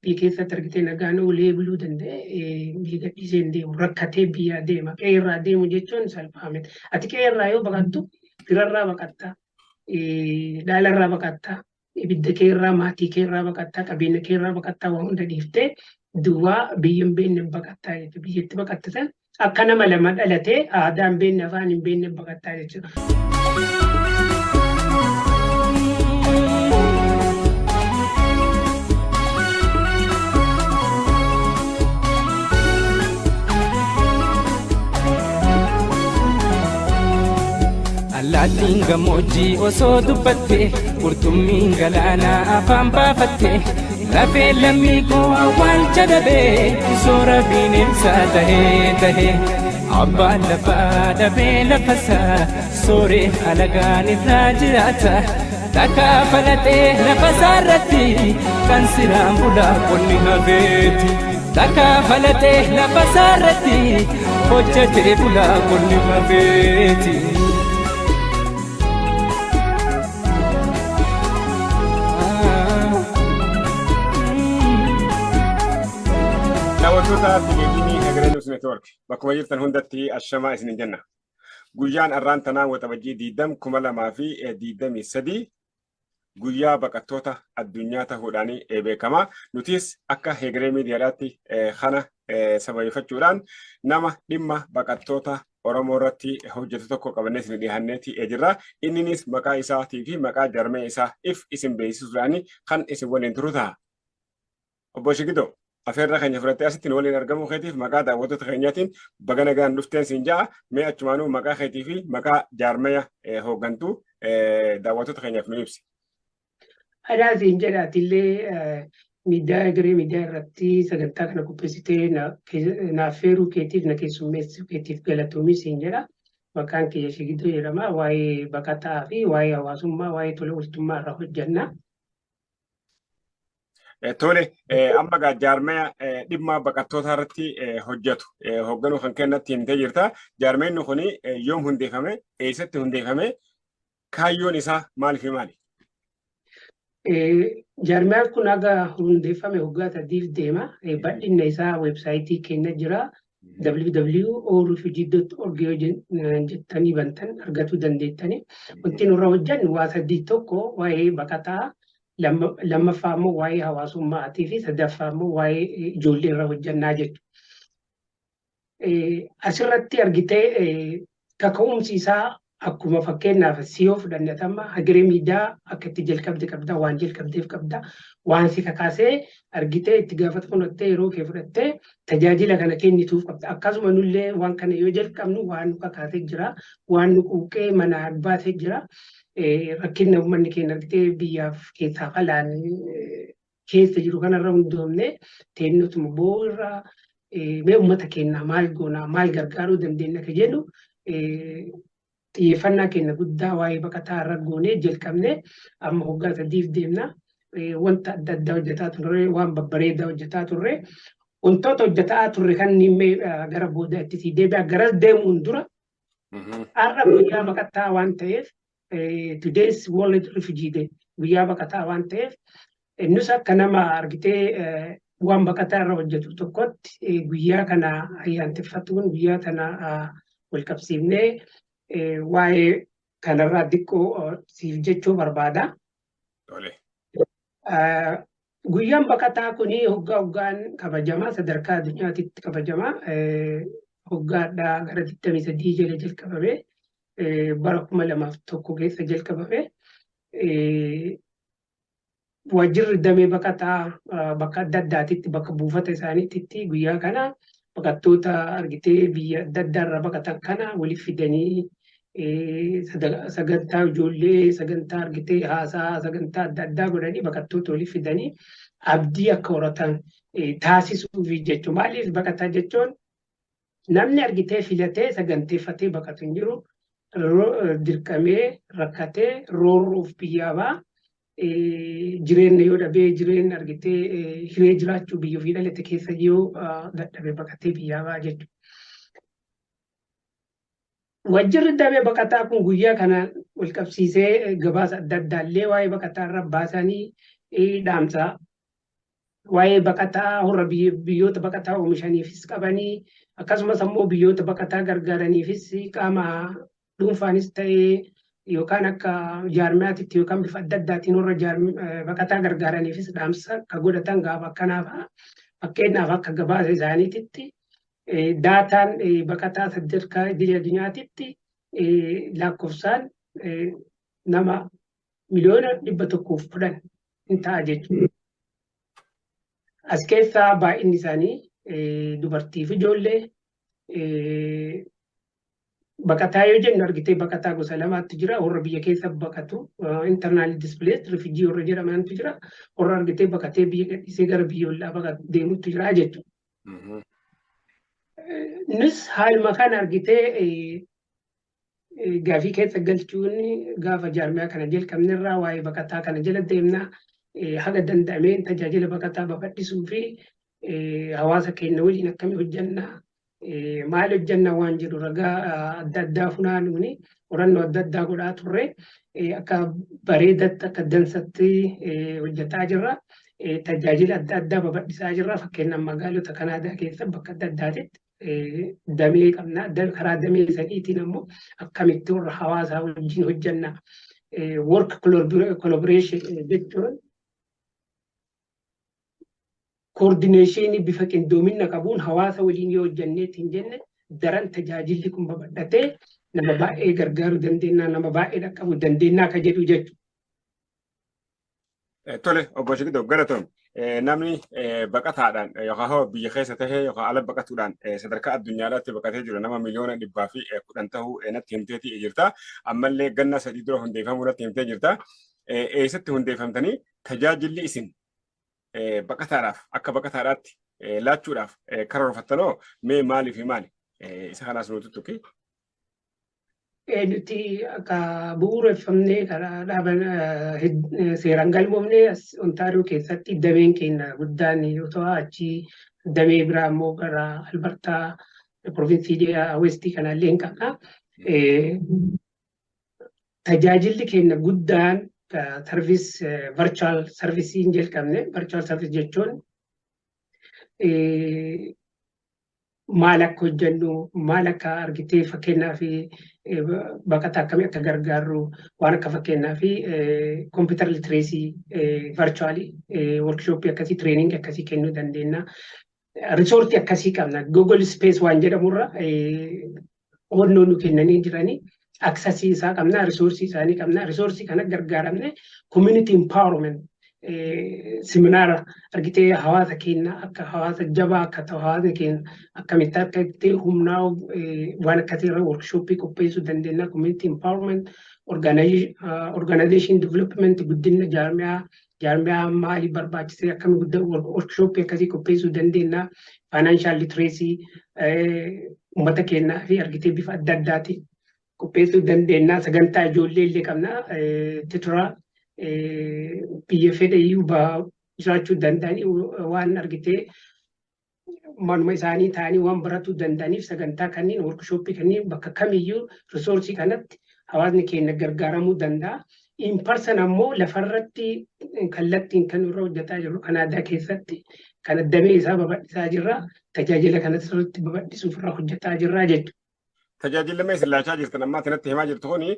Biyya keessatti argitee nagaan oolee buluu danda'e biyya gadhiisee hin deemu. Rakkatee biyyaa deema. Qe'eerraa deemu jechuun salphaa miti. Ati qe'eerraa yoo baqattu firarraa baqatta, dhaalarraa baqatta, ibidda keerraa, maatii keerraa baqatta, qabeenya keerraa baqatta, waan hunda dhiiftee duwwaa biyya hin beekne baqattaa jechuudha. Biyyatti baqatte san akka nama lama dhalatee aadaa hin beekne, afaan hin beekne baqattaa jechuudha. Allaattiin gammoojjii osoo dubbatte, qurxummiin galaanaa afaan baafatte, lafee lammii koo awwaalcha dhabee, soora bineensaa tahee tahee. Abbaan lafaa dhabee lafasaa sooree alagaan irraa jiraata. Takkaa falaxee lafasaa irratti kan siraan bulaa qonni hafeeti. Takkaa falaxee lafasaa irratti hojjetee bulaa qonni hafeeti. Daawwattoota Televiizyinii Hegeree News Network, bakkuma jirtan hundatti ashamaa isinin jenna. Guyyaan arraan tanaa Waxabajjii 20 2023 guyyaa baqattoota addunyaa ta'uudhaan beekama. Nutis akka Hegeree Miidiyaadhaatti kana sababeeffachuudhaan nama dhimma baqattoota Oromoo irratti hojjetu tokko qabannee isin dhiyaanneeti jirra. Inninis maqaa isaatii fi maqaa jarmee isaa if isin beeksisuudhaan kan isin waliin turu ta'a. Obbo Shigidoo, afeerraa keenya fudhattee asitti nu waliin argamuu keetiif maqaa daawwattoota keenyaatiin baga nagaan dhufteen siin ja'a. Mee achumaanuu maqaa keetii fi maqaa jaarmaya hooggantuu daawwattoota keenyaaf nu ibsi. Anaa siin jedha, atillee miidiyaa Egeree Miidiyaa irratti sagantaa kana qopheessitee na affeeruu keetiif, na keessummeessuu keetiif galatoomii siin jedha. Maqaan kiyya Shigidoo jedhama. Waa'ee baqataa fi waa'ee hawaasummaa, waa'ee tola ooltummaa irra hojjenna. Tole, amma gaa jaarmaya dhimma baqattootaa irratti hojjetu hoogganuu kan kennatti himtee jirta. Jaarmayni kun yoom hundeeffame? Eessatti hundeeffame? Kaayyoon isaa maali fi maali? Jaarmayaan kun haga hundeeffame waggaa 3f deema. Bal'inna isaa weebsaayitii keenya jira. www.orefugee.org yoo jettanii bantan argachuu dandeettani. Wanti nurra hojjennu waa sadii: tokko waa'ee baqataa, lammaffaa immoo waa'ee hawaasummaatii fi sadaffaa immoo waa'ee ijoollee irra hojjannaa jechuudha. Asirratti argitee kaka'umsi isaa akkuma fakkeenyaaf siyoo fudhanne, amma Hegeree Miidiyaa akka itti jalqabde qabda, waan jalqabdeef qabda, waan si kakaasee argitee itti gaafata fudhattee yeroo kee fudhattee tajaajila kana kennituuf qabda. Akkasuma nullee waan kana yoo jalqabnu waan nu kakaasee jira, waan nu quuqee manaa baasee jira. Rakkina uummanni keenya argitee biyyaaf keessaaf alaan keessa jiru kanarra hundoofne teennotuma bo'oo mee uummata keenya maal goonaa, maal gargaaruu dandeenya ka jedhu xiyyeeffannaa keenya guddaa waa'ee baqataa irra goonee jalqabne. Amma waggaa 3f deemna. Wanta adda addaa hojjetaa turre, waan babbareedaa hojjetaa turre. Wantoota hojjetaa turre kan mee gara booda itti sii deebi'a. Garas deemuun dura har'a guyyaa baqataa waan ta'eef, today's World Refugee Day, guyyaa baqataa waan ta'eef, nus akka nama argitee waan baqataa irra hojjetu tokkotti guyyaa kana ayyaanteffatuun guyyaa kana wal qabsiifnee waa'ee kanarraa xiqqoo siif jechuu barbaada. Guyyaan baqataa kuni hoggaa hoggaan kabajama, sadarkaa addunyaatitti kabajama. Hoggaadhaa gara 23 jala jalqabame, bara 2001 keessa jalqabame. Waajjirri damee baqataa bakka adda addaatitti, bakka buufata isaaniitti guyyaa kana baqattoota argitee biyya adda addaarraa baqatan kana waliif fidanii sagantaa ijoollee, sagantaa argitee haasaa, sagantaa adda addaa godhanii baqattoota waliif fidanii abdii akka horatan taasisuuf jechuudha. Maaliif baqataa jechuun namni argitee filatee saganteeffatee baqatu hin jiru. Dirqamee rakkatee roorroof biyyaa ba'a. Jireenya yoo dhabee, jireenya argitee hiree jiraachuu biyya ofii dhalate keessa yoo dadhabe baqatee biyyaa ba'a jechuudha. Waajjirri damee baqataa kun guyyaa kana wal qabsiisee gabaasa adda addaa illee waa'ee baqataa irra baasanii dhaamsa Waa'ee baqataa warra biyyoota baqataa oomishaniifis qabanii, akkasumas ammoo biyyoota baqataa gargaaraniifis qaama dhuunfaanis ta'ee yookaan akka jaarmiyaatitti yookaan bifa adda addaatiin warra baqataa gargaaraniifis dhaamsa akka godhatan gaafa akkanaa fa'a. Fakkeenyaaf, akka gabaasa isaaniititti daataan baqataa sadarkaa idil addunyaatitti lakkoofsaan nama 110 miliyoona hin ta'a jechuudha. As keessaa baay'inni isaanii dubartii fi ijoollee. Baqataa yoo jennu, argitee, baqataa gosa lamaatti jira. Warra biyya keessa baqatu, internal displaced refugee warra jedhamantu jira. Warra, argitee, baqatee biyya gadhiisee gara biyya ollaa deemutu jira jechuudha. Nus haaluma kana, argitee, gaafii keessa galchuun gaafa jaarmiyaa kana jalqabnerraa waa'ee baqataa kana jala deemnaa, haga danda'ameen tajaajila baqataa babal'isuu fi hawaasa keenya waliin akkamii hojjannaa, maal hojjannaa waan jedhu ragaa adda addaa funaanuun qorannoo adda addaa godhaa turre. Akka bareedatti, akka dansatti hojjetaa jirra. Tajaajila adda addaa babal'isaa jirra. Fakkeenyaaf, magaalota Kanaadaa keessa bakka adda addaatitti damee qabna. Karaa damee saniitiin ammoo akkamitti warra hawaasaa wajjin hojjanna. Work collaboration jechuun coordination bifa qindoomina qabuun hawaasa waliin yoo hojjanneetti hin jenne, daran tajaajilli kun babal'atee nama baay'ee gargaaruu dandeenya, nama baay'ee dhaqqabuu dandeenya akka jedhu jechuudha. Tole, obbo Shigidoo, galatoom. Namni baqataadhaan yookaan biyya keessa tahee yookaan ala baqatuudhaan sadarkaa addunyaadhaatti baqatee jiru nama 110 miliyoona tahuu natti himteetii jirta. Ammallee ganna 3 dura hundeeffamuu natti himtee jirta. Eessatti hundeeffamtanii, tajaajilli isin baqataadhaaf akka baqataadhaatti laachuudhaaf karoorfattanoo mee maalii fi maali? Isa kanaas nuti tuqi. Nuti akka bu'uureffamnee karaa dhaaban seeraan galmoofne Ontaariyoo keessatti dameen keenya guddaan yoo ta'u, achi damee biraa immoo gara Albertaa province west kanallee hin qabna. Tajaajilli keenya guddaan service, virtual service hin jalqabne. Virtual service jechuun maal akka hojjennu, maal akka, argitee, fakkeenyaaf baqataa akkamii akka gargaarru, waan akka fakkeenyaaf computer literacy virtual workshop akkasii, training akkasii kennuu dandeenya. Resource akkasii qabna. Google Space waan jedhamurra hubannoo nu kennanii jiranii, access isaa qabna, resource isaanii qabna. Resource kana gargaaramne community empowerment seminar, argitee, hawaasa keenya akka hawaasa jabaa akka ta'u, hawaasni keenya akkamitti akka itti humnaa waan akkasii irra workshop qopheessuu dandeenya. Community empowerment, organization development, guddina jaarmiyaa, jaarmiyaa maalii barbaachisee, akkamii guddaa, workshop akkasii qopheessuu dandeenya. Financial literacy uummata keenyaa fi, argitee, bifa adda addaatiin qopheessuu dandeenya. Sagantaa ijoollee illee qabna. Tutor biyya fedhe iyyuu jiraachuu danda'anii waan, argitee, manuma isaanii ta'anii waan baratuu danda'aniif, sagantaa kanneen, workshop kanneen bakka kamiyyuu resource kanatti hawaasni keenya gargaaramuu danda'a. In person ammoo lafarratti kallattiin kan irra hojjetaa jirru Kanaadaa keessatti kan damee isaa babal'isaa jirra. Tajaajila kana sirriitti babal'isuuf irra hojjetaa jirra jechuudha. Tajaajilli mee isin laachaa jirtan ammaa kanatti himaa jirtu kuni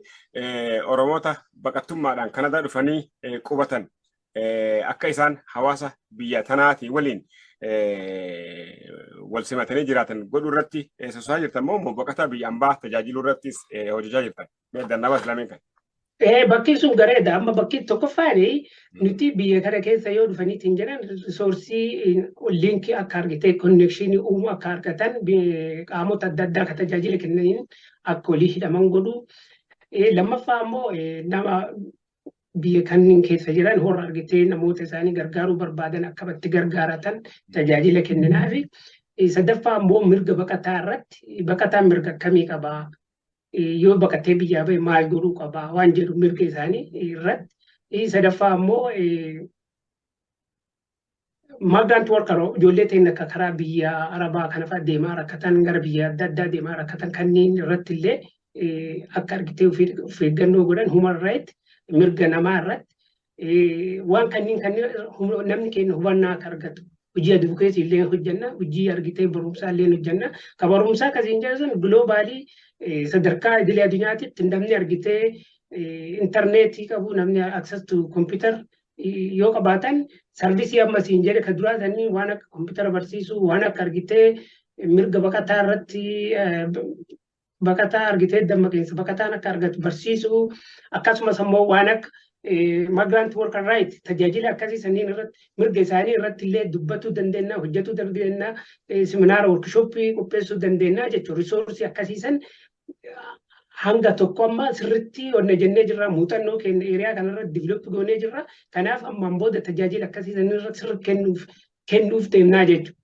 Oromoota baqattummaadhaan Kanadaa dhufanii qubatan akka isaan hawaasa biyya tanaatii waliin wal simatanii jiraatan godhuu irratti soso'aa jirtan moo baqataa biyya ambaa tajaajiluu irrattis hojjechaa jirtan? Mee dannabaas lameen kan. Bakki sun gareedha. Amma bakki tokkoffaan nuti biyya kana keessa yoo dhufaniitiin jedhan, resource link akka argitee, connection uumuu akka argatan, qaamota adda addaa akka tajaajila kennaniin akka walii hidhaman godhu. Lammaffaa ammoo nama biyya kanneen keessa jiran warra, argitee, namoota isaanii gargaaruu barbaadan akkamitti gargaaratan tajaajila kenninaafi. Sadaffaa ammoo mirga baqataa irratti, baqataan mirga akkamii qabaa? Yoo baqatee biyyaa bahe maal godhuu qabaa waan jedhu mirga isaanii irratti. Sadaffaa ammoo migrant worker, ijoollee ta'in akka karaa biyya Arabaa kana fa'aa deemaa rakkatan, gara biyya adda addaa deemaa rakkatan kanneen irratti illee akka, argitee, of eeggannoo godhan, human right, mirga namaa irratti. Waan kanneen namni keenya hubannaa akka argatu. Hojii advocacy illee hojjenna, hojii argitee barumsaa illee hojjenna. Ka barumsaa akkasiin jedhan globally sadarkaa idilee addunyaatitti namni argitee intarneetii qabu, namni access to computer yoo qabaatan, service amma siin jedhe ka duraa sanii waan akka kompiitara barsiisuu, waan akka argitee mirga baqataa irratti, baqataa argitee dammaqinsa baqataan akka argatu barsiisuu, akkasumas ammoo waan akka migrant worker right, tajaajila akkasii sanniin irratti, mirga isaanii irratti illee dubbatuu dandeenya, hojjetuu dandeenya, seminaara, workshop qopheessuu dandeenya jechuudha. Resource akkasii san hanga tokko amma sirritti onna jennee jirra, muuxannoo keenya area kanarratti develop goonee jirra. Kanaaf ammaan booda tajaajila akkasii sanniin irratti sirriitti kennuuf deemnaa jechuudha.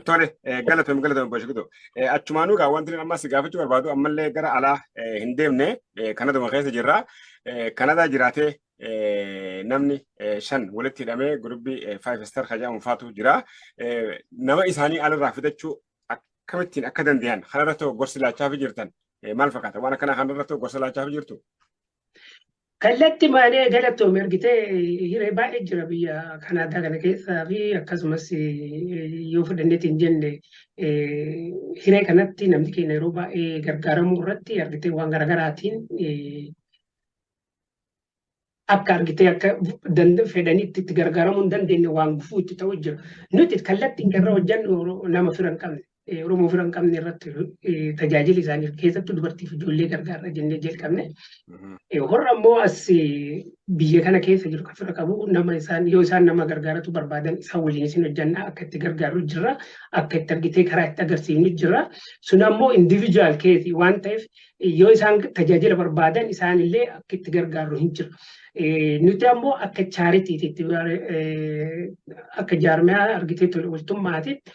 Tole, galatoomi, galatoomi, Bashikutu. Achumaanuu gaa wanti ammas gaafachuu barbaadu, ammallee gara alaa hin deemne, Kanaduma keessa jirra. Kanadaa jiraatee namni shan walitti hidhamee group Five Star jedhamu faatu jira. Nama isaanii alarraa fidachuu akkamittiin akka danda'an kanarratti gorsi laachaa fi jirtan maal fakkaata? Waan akkanaa kanarratti gorsa laachaa fi jirtu? Kallatti maalee galatoome, argitee hiree baay'ee jira biyya Kanaadaa kana keessaa fi akkasumas yoo fudhanneetiin jenne hiree kanatti namni keenya yeroo baay'ee gargaaramuu irratti argitee waan garaagaraatiin akka argitee akka fedhanitti itti gargaaramuu hin dandeenye waan gufuu itti ta'u jira. Nuti kallattiin kan irra hojjennu nama fira hin qabne, Oromoo fira hin qabne irratti tajaajila isaanii, keessattuu dubartiif ijoollee gargaarra jennee jalqabne. Horra immoo as biyya kana keessa jiru kan fira qabu, nama isaan yoo isaan nama gargaaratu barbaadan, isaan waliin isin hojjannaa, akka itti gargaaru jira, akka itti argitee karaa itti agarsiifnu jira. Sun ammoo individual case waan ta'eef, yoo isaan tajaajila barbaadan isaan illee akka itti gargaaru hin jiru. Nuti ammoo akka charityitti, akka jaarmiyaa argitee tola ooltummaatitti,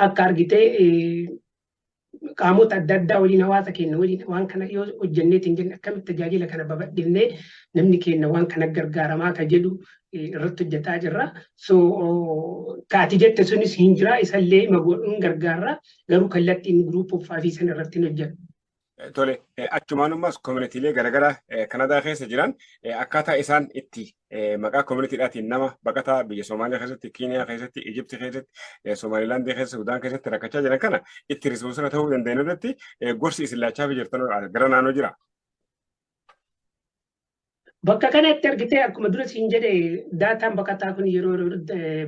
akka argitee qaamota adda addaa waliin, hawaasa keenya waliin waan kana yoo hojjenneetiin jenne, akkamitti tajaajila kana babal'ifnee namni keenya waan kana gargaaramaa ka jedhu irratti hojjetaa jirra. So kaati jette sunis hin jira, isallee godhuun gargaarra, garuu kallattiin group of five sana irratti hin hojjennu. Tole, achumaan ammas communitylee garaagaraa Kanadaa keessa jiran akkaataa isaan itti maqaa communitydhaatiin nama baqataa biyya Soomaaliyaa keessatti, Kiiniyaa keessatti, Ijipti keessatti, Somaalilaandii keessa, Sudaan keessatti rakkachaa jiran kana itti responsible ta'uu danda'an irratti gorsi isin laachaa fi jirtan gara naannoo jira. Bakka kanatti argitee akkuma dura siin jedhe, dataan baqataa kun yeroo yeroo,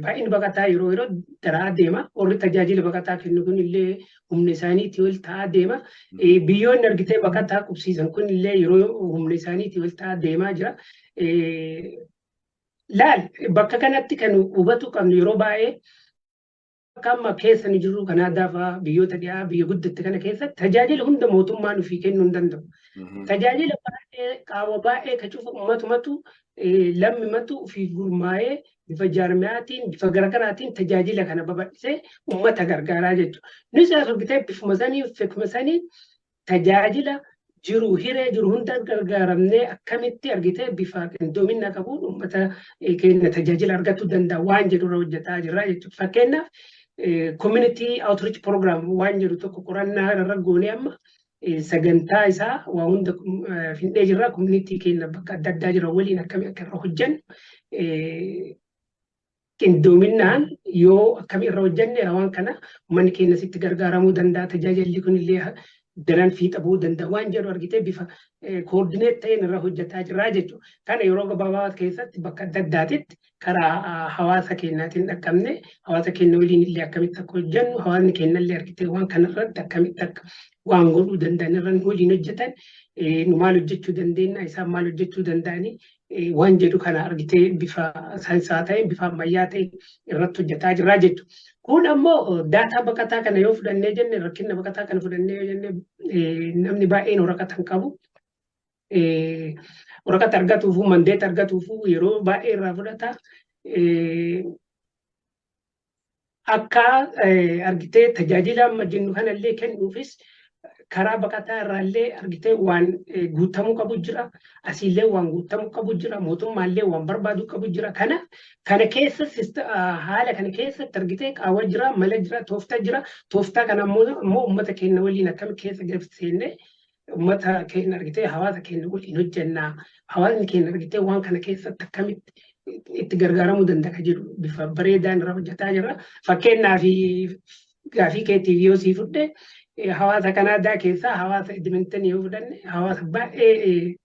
baay'inni baqataa yeroo yeroo daraa deema. Warri tajaajila baqataa kennu kun illee humna isaaniitii ol ta'aa deema. Biyyoonni argitee baqataa qubsiisan kun illee yeroo humna isaaniitii ol ta'aa deemaa jira. Laal, bakka kanatti kan hubachuu qabnu, yeroo baay'ee akka amma keessa nu jirru Kanaadaa fa'aa, biyyoota dhiyaa, biyya guddatte kana keessatti tajaajila hunda mootummaan ofii kennuu hin danda'u. Tajaajila baay'ee, qaama baay'ee ka cufu uummatumatu, lammimatu ofii gurmaa'ee bifa jaarmiyaatiin, bifa garaagaraatiin tajaajila kana babal'isee uummata gargaaraa jechuudha. Nus as argitee bifuma sanii tajaajila jiru, hiree jiru hunda gargaaramnee akkamitti argitee bifa qindoomina qabuun uummata keenya tajaajila argachuu danda'a waan jedhu irra hojjetaa jirra jechuudha. Fakkeenyaaf, community outreach program waan jedhu tokko qorannaa irra goonee amma sagantaa isaa waa hunda findhee jirra. Community keenya bakka adda addaa jiran waliin akkamii akka irra hojjennu, qindoominaan yoo akkamii irra hojjenne waan kana uummanni keenya sitti gargaaramuu danda'a, tajaajilli kun illee daran fiixa bu'uu danda'a waan jedhu argitee bifa coordinate ta'een irra hojjetaa jirra jechuudha. Kana yeroo gabaabaa keessatti bakka adda addaatitti karaa hawaasa keenyaatiin dhaqqabne, hawaasa keenya waliin illee akkamitti akka hojjennu, hawaasni keenya illee argitee waan kanarratti akkamitti akka waan godhuu danda'an irra waliin hojjetan, nu maal hojjechuu dandeenya, isaan maal hojjechuu danda'anii waan jedhu kana argitee bifa saayinsaa ta'een, bifa ammayyaa ta'een irratti hojjetaa jirra jechuudha. Kun ammoo data baqataa kana yoo fudhannee jenne, rakkina baqataa kana fudhannee yoo jenne, namni baay'een waraqata hin qabu. Waraqata argatuufuu, mandate argatuufuu yeroo baay'ee irraa fudhata. Akka argitee tajaajila amma jennu kanallee kennuufis karaa baqataa irraallee argitee waan guutamuu qabu jira. Asiillee waan guutamuu qabu jira. Mootummaallee waan barbaadu qabu jira. Kana keessa, haala kana keessatti argitee qaawwa jira, mala jira, tooftaa jira. Tooftaa kana immoo uummata keenya waliin akkami keessa seennee Uummata keenya argitee, hawaasa keenya waliin hojjennaa, hawaasni keenya argitee waan kana keessatti akkamitti itti gargaaramuu danda'a jedhu bifa bareedaan irra hojjetaa jirra. Fakkeenyaaf, gaafii keetiif yoo sii fudhe, hawaasa Kanaadaa keessaa hawaasa Edmonton yoo fudhanne, hawaasa baay'ee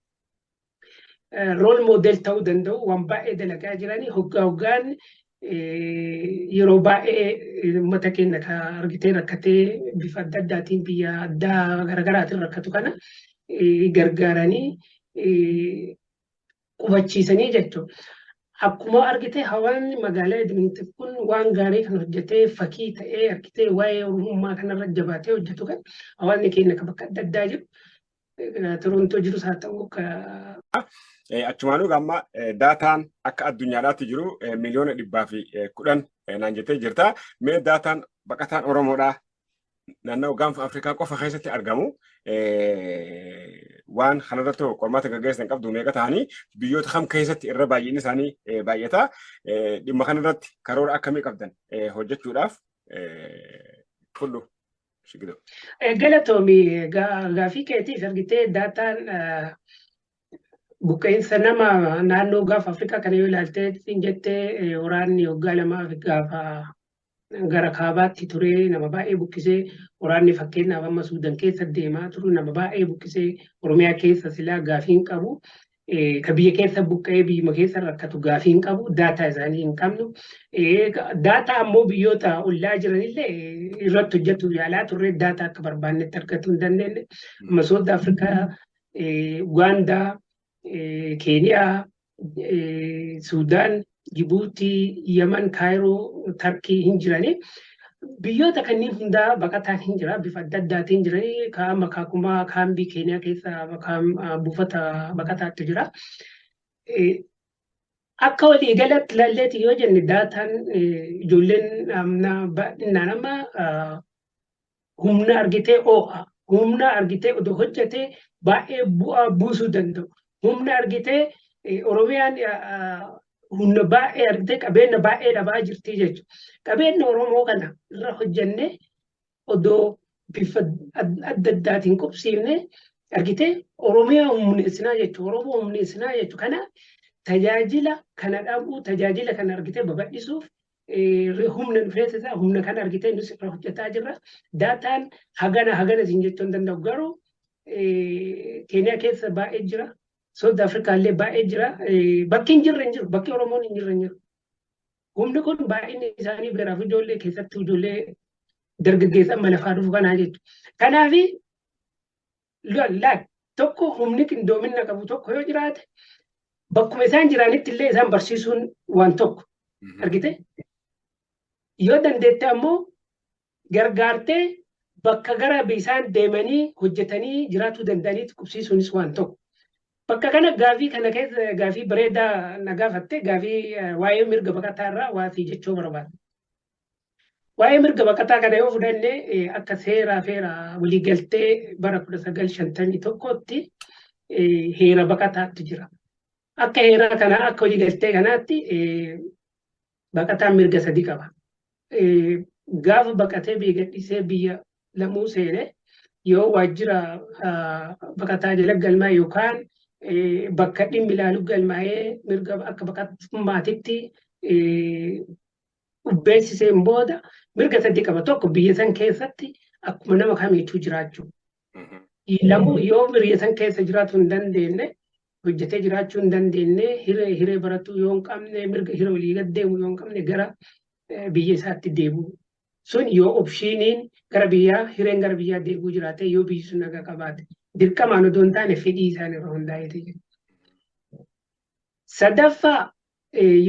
role model ta'uu danda'u, waan baay'ee dalagaa jiranii, hoggaa hoggaan yeroo baay'ee uummata keenya ka argitee rakkatee bifa adda addaatiin biyya addaa garaagaraatiin rakkatu kana gargaaranii qubachiisanii jechuudha. Akkuma argitee, hawaasni magaalaa Edmonton kun waan gaarii kan hojjetee, fakkii ta'ee argitee waa'ee Oromummaa kanarra jabaatee hojjetu kan hawaasni keenya kan bakka adda addaa jiru, Torontoo jirus haa ta'u. Achumaanuu amma daataan akka addunyaadhaatti jiru 110 miliyoona naan jettee jirta. Mee daataan baqataan Oromoodhaa naannoo Gaanfa Afrikaa qofa keessatti argamu waan kanarratti qormaata gaggeessan qabdu, meeqa ta'anii, biyyoota kam keessatti irra baay'inni isaanii baay'ata, dhimma kanarratti karoora akkamii qabdan hojjechuudhaaf fudhu? Galatoomi gaafii keetiif. Argitee, daataan buqqeensa nama naannoo Gaafa Afrikaa kana yoo ilaaltee jettee, waraanni waggaa 2 gaafa gara kaabaatti ture nama baay'ee buqqisee. Waraanni fakkeenyaaf amma Suudan keessa deemaa turu nama baay'ee buqqisee. Oromiyaa keessa silaa gaafii hin qabu. Ka biyya keessa buqqa'ee biyyuma keessa rakkatu gaafii hin qabu. Daataa isaanii hin qabnu. Daataa ammoo biyyoota ollaa jiranillee irratti hojjetuuf yaalaa turre, daataa akka barbaannetti argachuu hin dandeenye. Amma South Afrikaa, Ugaandaa, Keeniyaa, Suudaan, Jibuutii, Yaman, Kaayiroo, Tarkii hin jirani. Biyyoota kanneen hundaa baqataan hin jira, bifa adda addaatiin jiranii. Kaama Kaakumaa kaambii Keeniyaa keessa buufata baqataatu jira. Akka waliigalatti ilaalleeti yoo jenne, daataan ijoolleen baay'inaan amma humna argitee oo'a. Humna argitee odoo hojjetee baay'ee bu'aa buusuu danda'u. Humna argitee Oromiyaan humna baay'ee argitee qabeenya baay'ee dhabaa jirti jechuudha. Qabeenya Oromoo kana irra hojjennee odoo bifa adda addaatiin qubsiifne, argitee Oromiyaa humneessinaa jechuudha. Oromoo humneessinaa jechuudha. Kana tajaajila kana dhabuu, tajaajila kana argitee babal'isuuf humna nu feesisaa, humna kana argitee nus irra hojjetaa jirra. Daataan hagana hagana isin jechuu hin danda'u, garuu Keeniyaa keessa baay'ee jira. South Afrikaa illee baay'ee jira. Bakki hin jirre hin jiru. Bakki Oromoon hin jirre hin jiru. Humni kun baay'inni isaanii beeraaf ijoollee, keessattuu ijoollee dargaggeessa amma lafaa dhufu kanaa jechuudha. Kanaaf laal, tokko humni qindoomina qabu tokko yoo jiraate, bakkuma isaan jiranitti illee isaan barsiisuun waan tokko argite. Yoo dandeette ammoo gargaartee bakka gara isaan deemanii hojjetanii jiraatuu danda'anitti qubsiisuunis waan tokko. Bakka kana gaafii kana keessa gaafii bareedaa na gaafatte, gaafii waa'ee mirga baqataa irraa waa sii jechuu barbaada. Waa'ee mirga baqataa kana yoo fudhanne, akka seeraa feera waliigaltee bara 1951tti heera baqataatti jira. Akka heera kanaa, akka waliigaltee kanaatti, baqataan mirga sadi qaba. Gaafa baqatee biyya gadhiisee biyya lamuu seene, yoo waajjira baqataa jala galmaa'e yookaan bakka dhimmi ilaalu galmaa'ee mirga akka baqatummaatitti beeksiseen booda mirga sadi qaba. Tokko, biyya san keessatti akkuma nama kamiituu jiraachuu. Lamuu, yoo biyya san keessa jiraachuu hin dandeenye, hojjetee jiraachuu hin dandeenye, hiree baratuu yoo hin qabne, mirga hiree walii gad deemu yoo hin qabne, gara biyya isaatti deebi'u. Sun yoo optioniin gara biyyaa, hireen gara biyyaa deebi'uu jiraate, yoo biyyi sun nagaa qabaate, dirqamaan odoo hin taane fedhii isaan irra hundaa'eeti jira. Sadaffaa,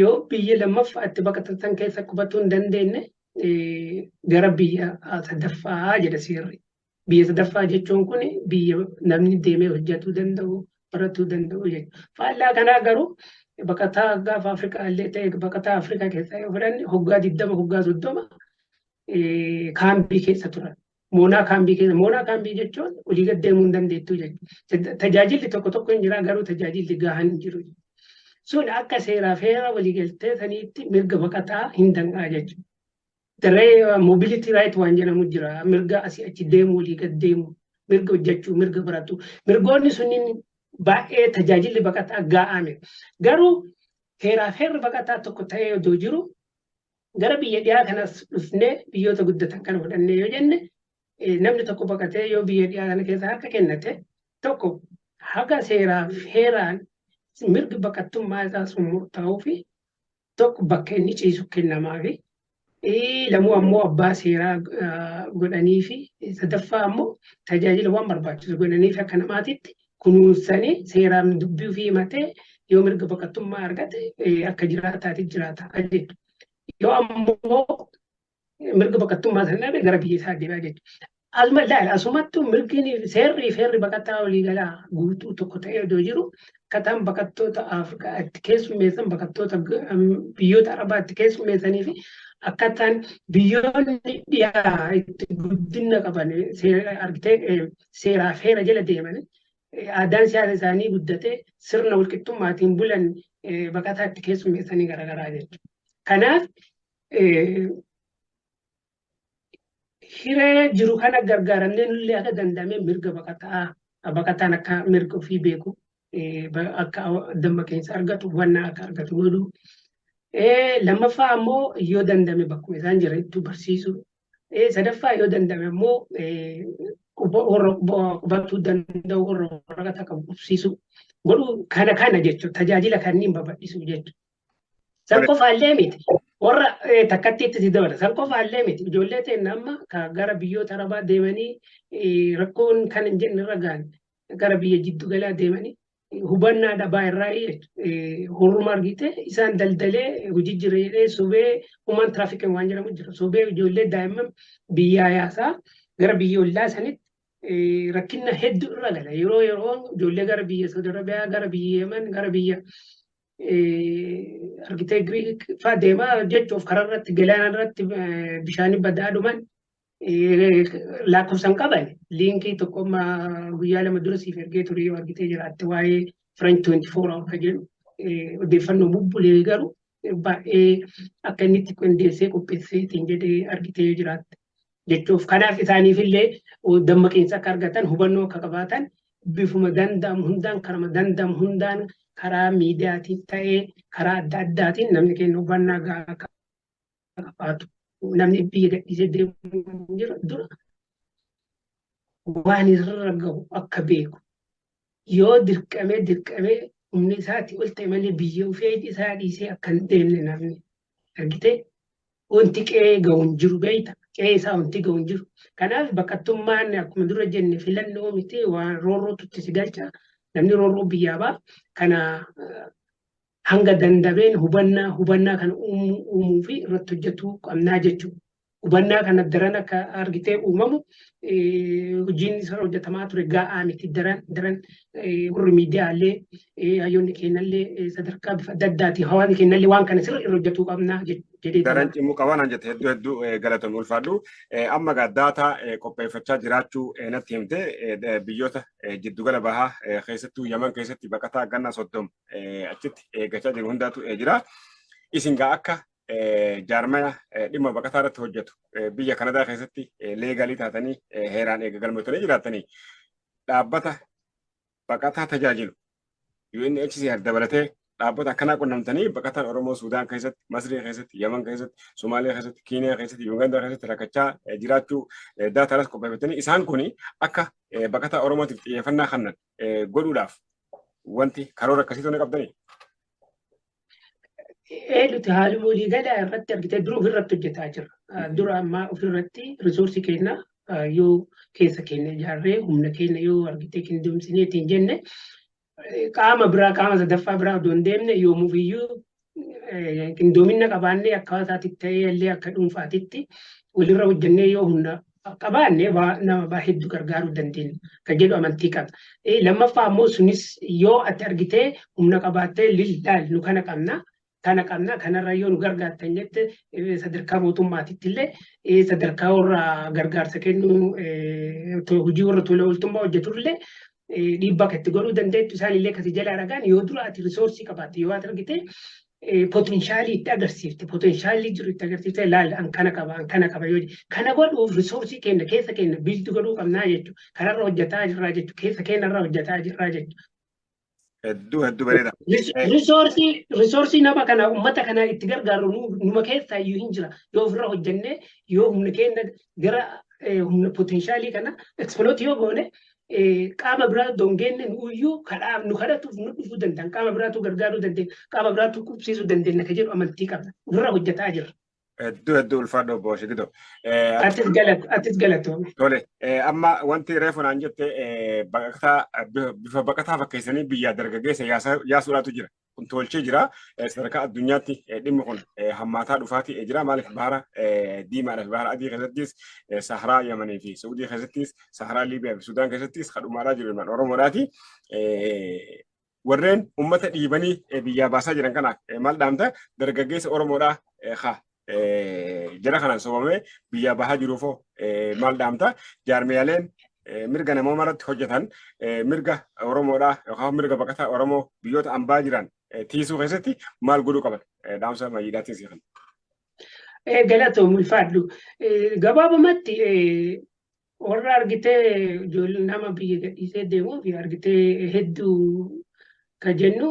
yoo biyya lammaffaatti baqatan san keessa qubatuu hin dandeenye, gara biyya sadaffaa jedha seerri. Biyya sadaffaa jechuun kun biyya namni deemee hojjetuu danda'u, baratuu danda'u jechuudha. Faallaa kanaa garuu baqataa gaafa Afrikaa illee ta'e, baqataa Afrikaa keessaa yoo fudhanne, hoggaa 20, hoggaa 30 kaambii keessa turan. Moonaa kaambii keessa, moonaa kaambii jechuun olii gad deemuu hin dandeettu jechuudha. Tajaajilli tokko tokko hin jira, garuu tajaajilli gahaan hin jiru. Sun akka seeraaf heera waliigaltee saniitti mirga baqataa hin danqaa jechuudha. Daree mobility right waan jedhamu jira. Mirga asii achi deemu, olii gad deemu. Mirga hojjechuu, mirga baratu. Mirgoonni sunniin baay'ee tajaajilli baqataa gaa'aa miti. Garuu heeraaf heerri baqataa tokko ta'ee odoo jiru gara biyya dhiyaa kanas dhufnee biyyoota guddatan kana fudhannee yoo jenne, namni tokko baqatee yoo biyya dhiyaa kana keessa harka kennate tokko, haga seeraaf heeraan mirgi baqattummaa isaa sun murtaa'uu fi tokko bakka inni ciisu kennamaa fi lamuu ammoo abbaa seeraa godhanii fi sadaffaa ammoo tajaajila waan barbaachisu godhanii fi akka namaatitti kunuunsanii seeraan dubbii ofii himatee yoo mirga baqattummaa argate akka jiraataatti jiraata jechuudha. Yoo ammoo mirga baqattummaa sana dhabe, gara biyya isaa deebi'a jechuudha. Asuma ilaali, asumattuu mirgi seerri fi heerri baqataa waliigalaa guutuu tokko ta'ee odoo jiru, akkataan baqattoota Afrikaa itti keessummeessan, baqattoota biyyoota Arabaa itti keessummeessanii fi akkataan biyyoonni dhiyaa itti guddina qaban argitee seeraa fi heera jala deeman, aadaan siyaasa isaanii guddatee sirna walqixxummaatiin bulan, baqataa itti keessummeessanii garaagaraa jechuudha. Kanaaf hiree jiru kana gargaaramnee nullee akka danda'ame mirga baqataa, baqataan akka mirga ofii beeku, akka dammaqinsa argatu, hubannaa akka argatu godhu. Lammaffaa ammoo yoo danda'ame bakkuma isaan jiranitti barsiisu. Sadaffaa yoo danda'ame ammoo warra qubatuu danda'u, warra waraqata qabu qubsiisu godhu, kana kana jechuudha, tajaajila kanneen babal'isuu jechuudha. San qofaallee miti. Warra takkatti itti si dabala. San qofaallee miti. Ijoollee ta'e amma gara biyyoota Arabaa deemanii rakkoon kan hin jenne irra gahan, gara biyya jiddu galaa deemanii hubannaa dhabaa irraa horuma argite isaan daldalee hojii jira jedhee sobee, human trafficking waan jedhamu jira. Sobee ijoollee daa'imman biyyaa yaasaa gara biyya ollaa sanitti rakkina hedduu irra gala. Yeroo yeroon ijoollee gara biyya Saudi Arabiyaa, gara biyya Yemen, gara biyya argitee Giriik fa'aa deemaa jechuuf karaa irratti, galaana irratti bishaan badaa dhuman lakkoofsan qaban. Liinkii tokko guyyaa 2 dura siif ergee ture yoo argitee jiraatte, waa'ee French 24 hour kan jedhu odeeffannoo bubbulee, garuu baay'ee akka inni itti qindeessee qopheesseetiin jedhee argitee yoo jiraatte jechuuf. Kanaaf isaaniif illee dammaqiinsa akka argatan, hubannoo akka qabaatan bifuma danda'amu hundaan, karama danda'amu hundaan, karaa miidiyaatiin ta'ee karaa adda addaatiin namni keenya hubannaa gahaa akka qabaatu, namni biyya gadhiisee deemu jira dura waan irra gahu akka beeku, yoo dirqamee dirqamee humni isaatii ol ta'e malee biyya ofii isaa dhiisee akka hin deemne. Namni argitee wanti qe'ee gahu hin jiru, beeyta, qe'ee isaa wanti gahu hin jiru. Kanaaf baqattummaan akkuma dura jenne filannoo miti, waan roorrootu itti si galcha. Namni roorroo biyyaa ba'a. Kana hanga dandabeen hubannaa kana uumuu fi irratti hojjetuu qabnaa jechuudha. Hubannaa kana daran akka argitee uumamu hojiin isa hojjetamaa ture gaa'aa miti. Daran daran warri miidiyaalee, hayyoonni keenyallee, sadarkaa bifa adda addaatiin hawaasni keenyallee waan kana sirri irra hojjetuu qabnaa jedhee. Daran cimuu qabaa naan jette. Hedduu hedduu galatoomi, ulfaadhu. Amma gaa daataa qopheeffachaa jiraachuu natti himte. Biyyoota jiddugala bahaa, keessattuu Yaman keessatti baqataa ganna 30 achitti eeggachaa jiru hundaatu jira. Isin gaa akka jaarmaya dhimma baqataa irratti hojjetu biyya Kanadaa keessatti legal taatanii heeraan eega galmootanii jiraattanii, dhaabbata baqataa tajaajilu UNHCR dabalatee dhaabbata akkanaa qunnamtanii baqataan Oromoo Suudaan keessatti, Masrii keessatti, Yaman keessatti, Somaaliyaa keessatti, Kiiniyaa keessatti, Yuugandaa keessatti rakkachaa jiraachuu daataalas qopheeffatanii isaan kun akka baqataa Oromootiif xiyyeeffannaa kennan godhuudhaaf wanti karoora akkasii ni qabdanii? Nuti haaluma waliigalaa irratti argitee dura ofirratti hojjetaa jirra. Dura ammaa ofirratti resource keenya yoo keessa keenya ijaarree, humna keenya yoo argitee qindoomsineetiin jenne, qaama biraa, qaama sadaffaa biraa odoo hin deemne, yoomuufiyyuu qindoomina qabaannee akka hawaasaatti ta'ee illee akka dhuunfaatitti walirra hojjennee yoo humna qabaanne nama baa hedduu gargaaruu dandeenya kan jedhu amantii qaba. Lammaffaa ammoo sunis yoo ati argitee humna qabaattee lillaal nu kana qabna, kana qabna, kanarra yoo nu gargaartan jette, sadarkaa mootummaatitti illee, sadarkaa warra gargaarsa kennuu, hojii warra tola ooltummaa hojjetullee dhiibbaa kan itti godhuu dandeettu, isaan illee kasi jalaa dhagaan yoo dura ati resource qabaatte, yoo ati argite Potential itti agarsiifte, potential jiru itti agarsiifte, laal, an kana qaba, an kana qaba yoo kana godhuuf resource keenya keessa keenya build godhuu qabnaa jechuudha. Kanarra hojjetaa jirraa jechuudha. Keessa keenyarra hojjetaa jirraa jechuudha. Hedduu hedduu bareeda. Resource nama kana, uummata kana itti gargaaru numa keessaa iyyuu hin jira. Yoo ofirra hojjennee, yoo humna keenya gara humna potential kana exploit yoo goone, qaama biraa dongeenne nuyyuu kadhaaf nu kadhatuuf nu dhufuu danda'an, qaama biraatu gargaaruu dandeenya, qaama biraatu qubsiisuu dandeenya ka jedhu amantii qabna. Ofirra hojjetaa jirra. Hedduu hedduu ulfaadha, obbo Shigidoo. Atis galatoome. Tole, amma wanti reefu naan jette, baqataa bifa baqataa fakkeessanii biyya dargaggeessa yaasuudhaatu jira. Kun tolchee jira. Sadarkaa addunyaatti dhimmi kun hammaataa dhufaatii jira. Maaliif, bahara diimaadhaa fi bahara adii keessattis, Saharaa Yamanii fi Saudii keessattis, Saharaa Liibiyaa fi Sudaan keessattis kadhumaadhaa jiru ilmaan Oromoodhaati. Warreen uummata dhiibanii biyyaa baasaa jiran kanaaf maal dhaamta? Dargaggeessa Oromoodhaa haa jara kanaan sobamee biyyaa bahaa jiruufoo maal dhaamta? Jaarmiyaaleen mirga namooma irratti hojjetan mirga Oromoodhaa yookaan mirga baqataa Oromoo biyyoota ambaa jiran tiisuu keessatti maal godhuu qaban? Dhaamsa mayyiidhaatiin si kan. Galatoom, ulfaadhu. Gabaabumatti, warra argitee ijoollee nama biyya gadhiisee deemuuf argitee hedduu ka jennu,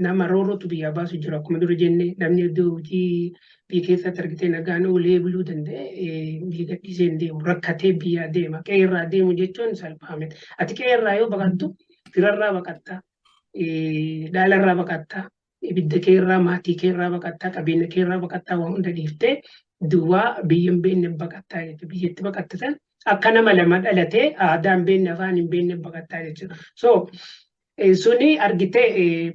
nama roorrootu biyyaa baasu jira. Akkuma dura jenne, namni iddoo hojii biyya keessatti argitee nagaan oolee buluu danda'e biyya gadhiisee hin deemu, rakkatee biyyaa deema. Qe'eerraa deemu jechuun salphaa miti. Ati qe'eerraa yoo baqattu, firarraa baqatta, dhaalarraa baqatta, ibidda keerraa, maatii keerraa baqattaa, qabeenya keerraa baqattaa, waan hunda dhiiftee duwwaa biyya hin beekne baqattaa jechuudha. Biyyatti baqatte san akka nama lama dhalatee aadaa hin beekne, afaan hin beekne baqattaa jechuudha. So suni argitee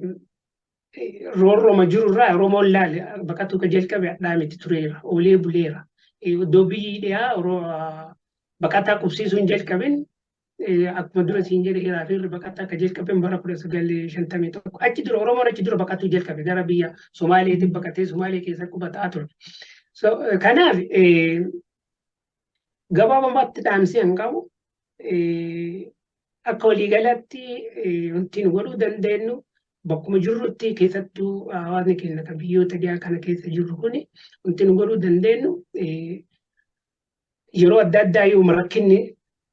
roorroma jirurraa Oromoon laale baqatuu ka jalqabe hadhaa miti, tureera, oolee buleera. Iddoo biyyi dhiyaa baqataa qubsiisuu hin jalqabin, akkuma dura siin jedhe, hiraa fi baqataa akka jalqaben bara 1951. Achi dura Oromoon achi dura baqatuu jalqabe, gara biyya Somaaleetiin baqatee Somaalee keessa qubataa ture. So kanaaf gabaabumatti dhaamsi hin qabu. Akka waliigalatti wanti nu godhuu dandeenyu, bakkuma jirrutti, keessattuu hawaasni keenya kan biyyoota dhiyaa kana keessa jirru kuni, wanti nu godhuu dandeenyu, yeroo adda addaa yoo rakkinni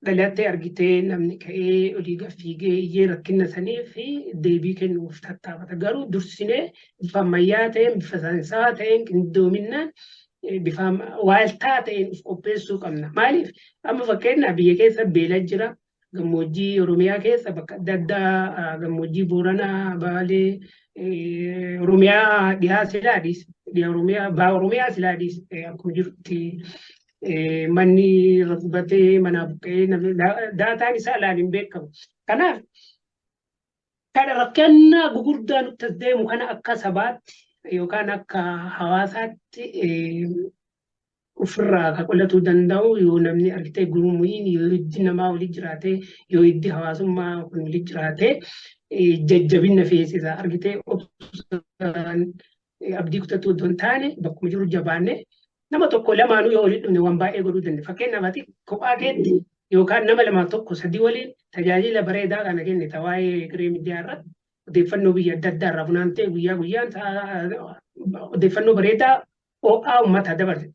dhalatee argitee, namni ka'ee olii gad fiigee iyyee rakkina sanii fi deebii kennuuf tattaafata. Garuu dursinee bifa ammayyaa ta'een, bifa saayinsawaa ta'een, qindoominaan, bifa waaltaa ta'een of qopheessuu qabna. Maaliif, amma fakkeenyaaf biyya keessa beela jira. Gammoojjii Oromiyaa keessa bakka adda addaa, gammoojjii Booranaa, Baalee, Oromiyaa dhihaa silaa dhiis, dhiha Oromiyaa, baha Oromiyaa silaa dhiis, akkuma jirutti manni irra gubatee manaa buqqa'ee daataan isaa laal hin beekamu. Kanaaf kana rakkina gugurdaa nutti as deemu kana akka sabaatti yookaan akka hawaasaatti ofirraa ka qolatuu danda'u yoo namni argitee gurmuun, yoo hiddi namaa walii jiraate, yoo hiddi hawaasummaa kun walii jiraate, jajjabina feesisa argitee, obsaan abdii kutatuu otoo hin taane, bakkuma jiru jabaanne, nama tokko lamaanuu yoo walitti dhufne waan baay'ee godhuu dandeenya. Fakkeenyaaf ati kophaa keetti yookaan nama lama, tokko, sadii waliin tajaajila bareedaa kana kennita. Waa'ee Giree Miidiyaa irratti odeeffannoo biyya adda addaa irraa funaantee guyyaa guyyaan odeeffannoo bareedaa ho'aa uummataa dabarse.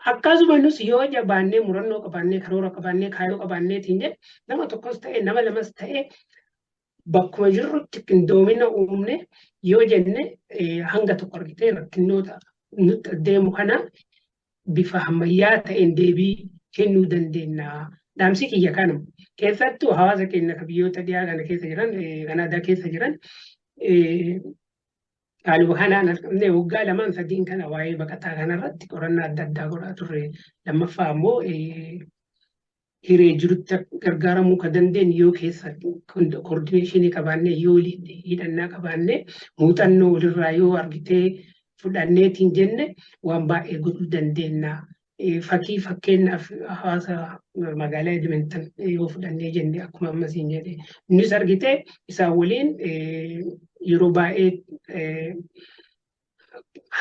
Akkasuma nus yoo jabaannee, murannoo qabaannee, karoora qabaannee, kaayyoo qabaanneetiin jedhe, nama tokkos ta'e, nama lamas ta'e, bakkuma jirrutti qindoomina uumne yoo jenne, hanga tokko argitee rakkinnoota nutti deemu kana bifa ammayyaa ta'een deebii kennuu dandeenya. Dhaamsi kiyya kanuma. Keessattuu hawaasa keenya kan biyyoota dhiyaa kana keessa jiran, Kanaadaa keessa jiran, haaluma kanaan argamne waggaa lamaan sadiin kana waa'ee baqataa kanarratti qorannaa adda addaa godhaa turre. Lammaffaa ammoo hiree jirutti gargaaramuu kan dandeenyu yoo keessa coordination qabaannee, yoo hidhannaa qabaannee, muuxannoo walirraa yoo argitee fudhanneetiin jenne, waan baay'ee godhuu dandeenya. Fakkeenyaaf hawaasa magaalaa Edmonton yoo fudhannee jenne, akkuma ammasiin jedhe, innis argitee isaan waliin yeroo baay'ee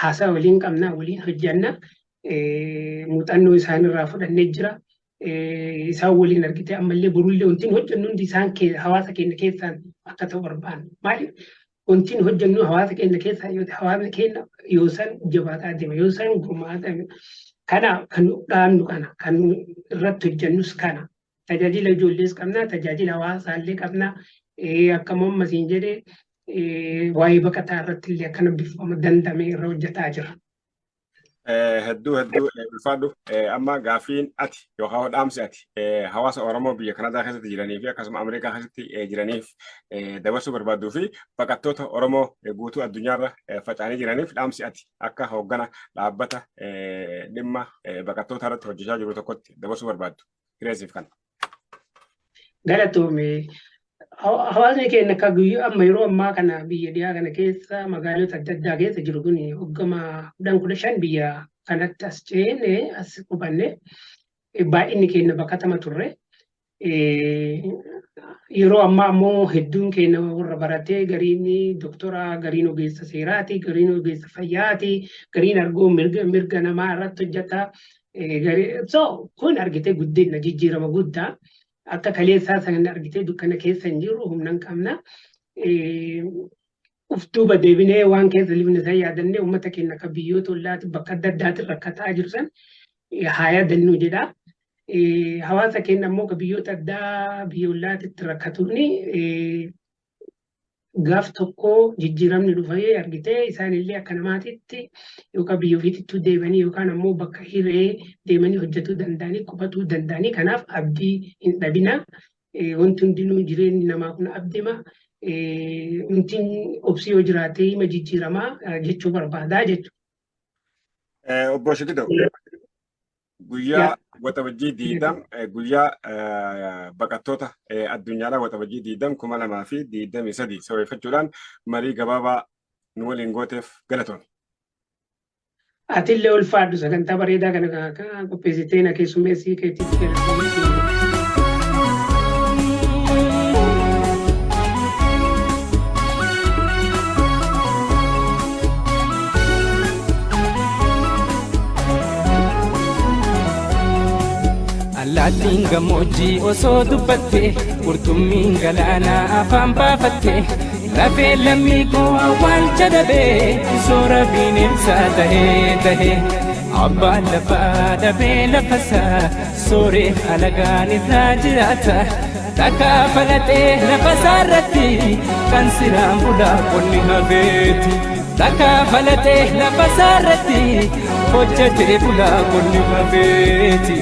haasaa waliin qabna, waliin hojjanna, muuxannoo isaanirraa fudhannee jira. Isaan waliin argitee ammallee borullee wanti hojjennu hundi isaan hawaasa keenya keessaan akka ta'u barbaanna. Maaliif, Wanti nu hojjennu hawaasa keenya keessaa yoo ta'e hawaasni keenya yoo san jabaataa deema yoo san gurmaa'aa deema. Kana kan nu dhaabnu kana kan nu irratti hojjennus kana. Tajaajila ijoollees qabna tajaajila hawaasaallee qabna. Akka amma siin jedhe waa'ee baqataa irratti illee akkana bifama dandame irra hojjetaa jira. Hedduu hedduu ulfaadhu. Amma gaaffiin ati yookaan dhaamsi ati hawaasa Oromoo biyya Kanaadaa keessatti jiranii fi akkasuma Ameerikaa keessatti jiraniif dabarsuu barbaadduu fi baqattoota Oromoo guutuu addunyaarra faca'anii jiraniif dhaamsi ati akka hooggana dhaabbata dhimma baqattoota irratti hojjechaa jiru tokkotti dabarsuu barbaaddu hireessiif kana. Galatoome. Hawaasni keenya akka guyyaa amma yeroo ammaa kana biyya dhiyaa kana keessa magaalota adda addaa keessa jiru kun hoggama 10 15 biyya kanatti as ceene as qubanne baay'inni keenya bakkatama turre. Yeroo ammaa ammoo hedduun keenya warra baratee gariin doktora, gariin ogeessa seeraati, gariin ogeessa fayyaati, gariin argoo mirga namaa irratti hojjeta. So kun argitee guddina jijjiirama guddaa. Akka kaleessaa sana argitee dukkana keessa hin jirru humna hin qabna. Uf duuba deebinee waan keessa lifne san yaadannee uummata keenya akka biyyoota ollaatti bakka adda addaatti rakkataa jiru san haa yaadannu jedha. Hawaasa keenya ammoo akka biyyoota addaa biyya ollaatti rakkatuuni gaaf tokko jijjiiramni dhufee argitee isaanillee akka namaatitti yookaan biyya ofiitittuu deemanii yookaan ammoo bakka hiree deemanii hojjetuu danda'anii qubatuu danda'anii kanaaf abdii hin dhabina. Wanti hundinuu jireenyi namaa kun abdima. Wanti obsi yoo jiraate hima jijjiiramaa jechuu barbaadaa jechuudha. Obbo Shigidoo, guyyaa Waxabajjii 20 guyyaa baqattoota addunyaadhaa Waxabajjii 20 2023 sababeeffachuudhaan marii gabaabaa nu waliin gooteef galatoomi. Atillee ulfaadhu sagantaa bareedaa kana qopheessitee na keessummeessii keetiif galatoomi. Allaattiin gammoojjii osoo dubbatte qurxummiin galaanaa afaan baafatte lafee lammii koo awwaalcha dhabee soora bineensaa tahee tahee abbaan lafaa dhabee lafasaa sooree alagaan irraa jiraata takkaa falaxee lafasaa irratti kan siraan bulaa qonni hafeeti takkaa falaxee lafasaa irratti hojjetee bulaa qonni hafeeti.